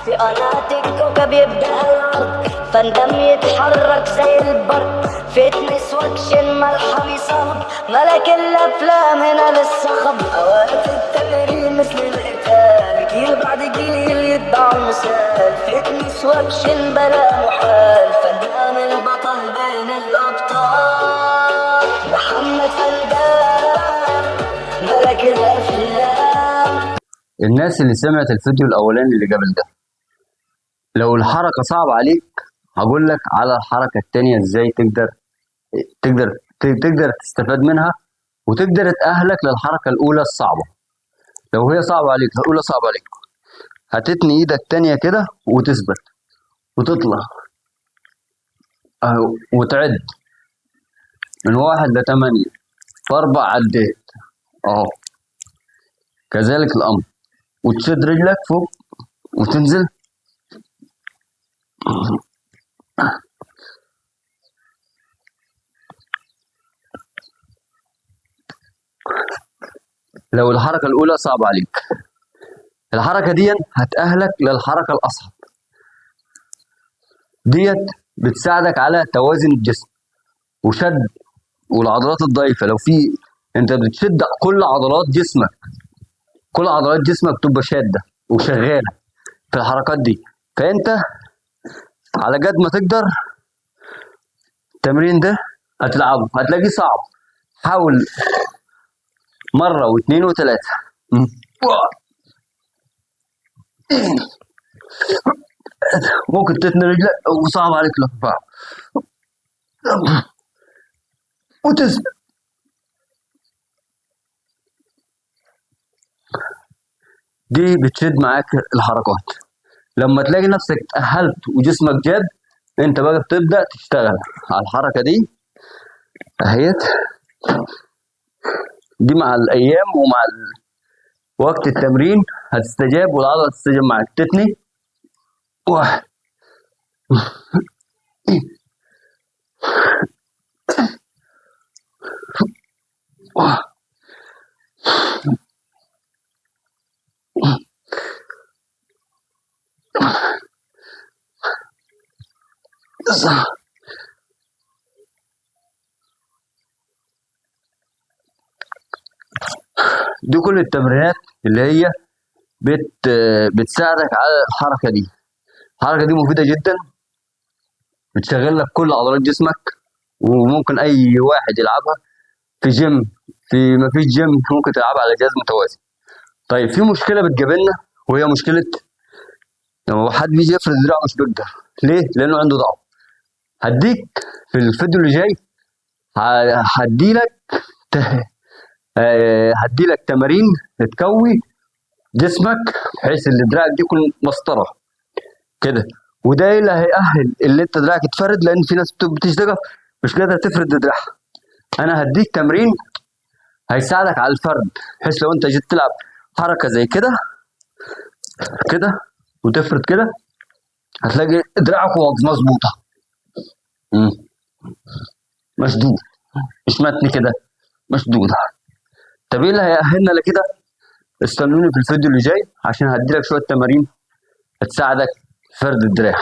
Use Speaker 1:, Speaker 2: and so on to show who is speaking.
Speaker 1: في قناة الكوكب يبدأ العرض، فندم يتحرك زي البرق، fitness و action ملحمي صلب، ملك الأفلام هنا للصخب. أوقات التمرين مثل القتال، جيل بعد جيل يتبع المثال، fitness و action بلا محال، فندام البطل بين الأبطال، محمد فندام ملك الأفلام.
Speaker 2: الناس اللي سمعت الفيديو الاولاني اللي قبل ده، لو الحركة صعبة عليك هقول لك على الحركة التانية ازاي تقدر تستفاد منها وتقدر تأهلك للحركة الاولى الصعبة. لو هي صعبة عليك، الاولى صعبة عليك، هتتني ايدك تانية كده وتثبت وتطلع اهو، وتعد من 1 ل8 في 4 عدات اهو. كذلك الامر، وتشد رجلك فوق وتنزل. لو الحركة الأولى صعبة عليك، الحركة دي هتأهلك للحركة الأصعب. ديت بتساعدك على توازن الجسم وشد والعضلات الضعيفة. لو في انت بتشد كل عضلات جسمك، كل عضلات جسمك بتبقى شادة وشغالة في الحركات دي. فانت على قد ما تقدر التمرين ده هتلعبه، هتلاقيه صعب، حاول مرة واثنين وثلاثة. ممكن تثني رجلك وصعب عليك الارتفاع وتثبت. دي بتشد معاك الحركات. لما تلاقي نفسك اتأهلت وجسمك جاب، انت بقى بتبدأ تشتغل على الحركة دي اهيت. دي مع الايام ومع وقت التمرين هتستجاب والعضلة هتستجاب معاك. تتني 1 9. دي كل التمرينات اللي هي بتساعدك على الحركة دي. الحركة دي مفيدة جدا، بتشغل لك كل عضلات جسمك، وممكن أي واحد يلعبها في جيم، في ما فيش جيم ممكن تلعبها على جهاز متوازي. طيب في مشكلة بتقابلنا، وهي مشكلة لما حد بيجي يفرد دراعه مش بيقدر. ليه؟ لأنه عنده ضعف. هديك في الفيديو اللي جاي، هديلك تمارين تقوي جسمك بحيث ان دراعك دي يكون مسطرة كده، وده اللي هيأهل اللي انت دراعك يتفرد، لان في ناس بتشتغل مش قادرة تفرد دراعها. انا هديك تمرين هيساعدك على الفرد، بحيث لو انت جيت تلعب حركة زي كده كده وتفرد كده، هتلاقي دراعك مظبوطة، مشدود، مش متني كده، مشدودة. طب ايه اللي هيأهلنا لكده؟ استنوني في الفيديو اللي جاي عشان هديلك شوية تمارين هتساعدك في فرد الدراع.